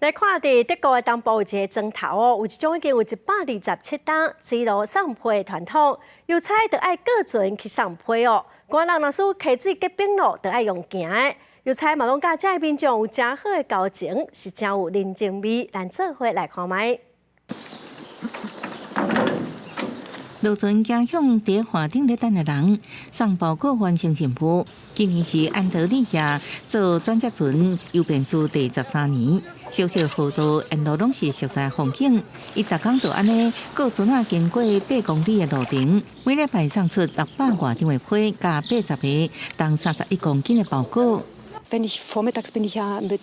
來看佇德國的東部有一个莊頭哦，有一種已經有127冬水路送批的傳統，郵差著愛過船去送批哦。寒人若是溪水結冰咯，著愛用行的。郵差嘛攏佮遮的民眾有誠好的交情，是誠有人情味。咱做伙來看覓。輪船行向佇岸頂咧等的人，送包裹完成任務。今年是安德利亞做轉接船郵便師第13年，小小河道沿路攏是熟悉風景。伊逐工就按呢過船仔經過8公里的路程，每禮拜送出600外張的批，佮80個重31公斤的包裹。 Wenn ich vormittags bin ich ja mit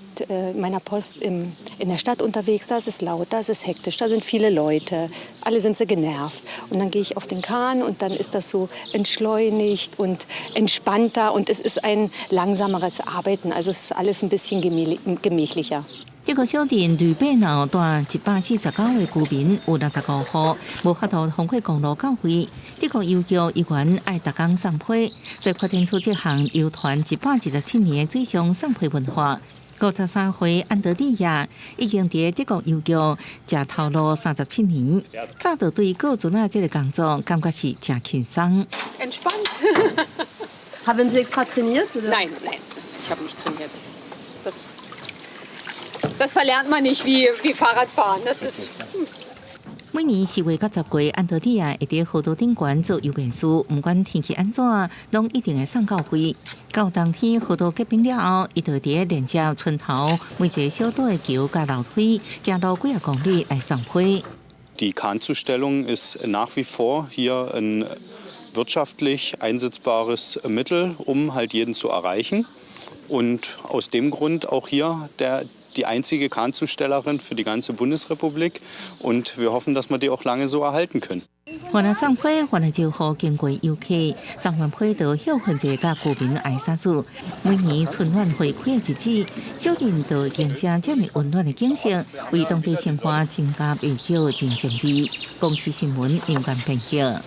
meiner Post in der Stadt unterwegs, da ist es laut, da ist es hektisch, da sind viele Leute, alle sind sie genervt. Und dann gehe ich auf den Kahn und dann ist das so entschleunigt und entspannter und es ist ein langsameres Arbeiten, also es ist alles ein bisschen gemächlicher. 這個小鎮呂貝鬧住149個居民，有65戶，無法度通過公路到位。德國郵局郵員愛逐工送批，所以發展出這項流傳127年的水上送批文化。53歲安德利亞已經佇德國郵局食頭路37年，早就對過船仔這個工作感覺是誠輕鬆。 Entspannt. Haben Sie extra trainiert, oder? Nein, nein, ich habe nicht trainiert. Das verlernt man nicht wie Fahrradfahren. Das ist 每年4月佮10月，安德利亞會佇河道頂懸做郵便師，毋管天氣按怎，攏一定會送到位。到冬天河道結冰了後，伊就會佇連接村頭每一個小島的橋佮樓梯，行路幾仔公里來送批。 Die Kahnzustellung ist nach wie vor hier ein wirtschaftlich einsetzbares Mittel, um halt jeden zu erreichen. Und aus dem Grund auch hier die einzige Kahnzustellerin für die ganze Bundesrepublik. Und wir hoffen, dass wir die auch lange so erhalten können. 原來送批，原來就予經過遊客送完批，就歇睏者佮居民挨啥子。每年春暖花開的日子，小鎮就迎接這麼溫暖的景色，為當地生活增加袂少人情味。公視新聞林冠編譯。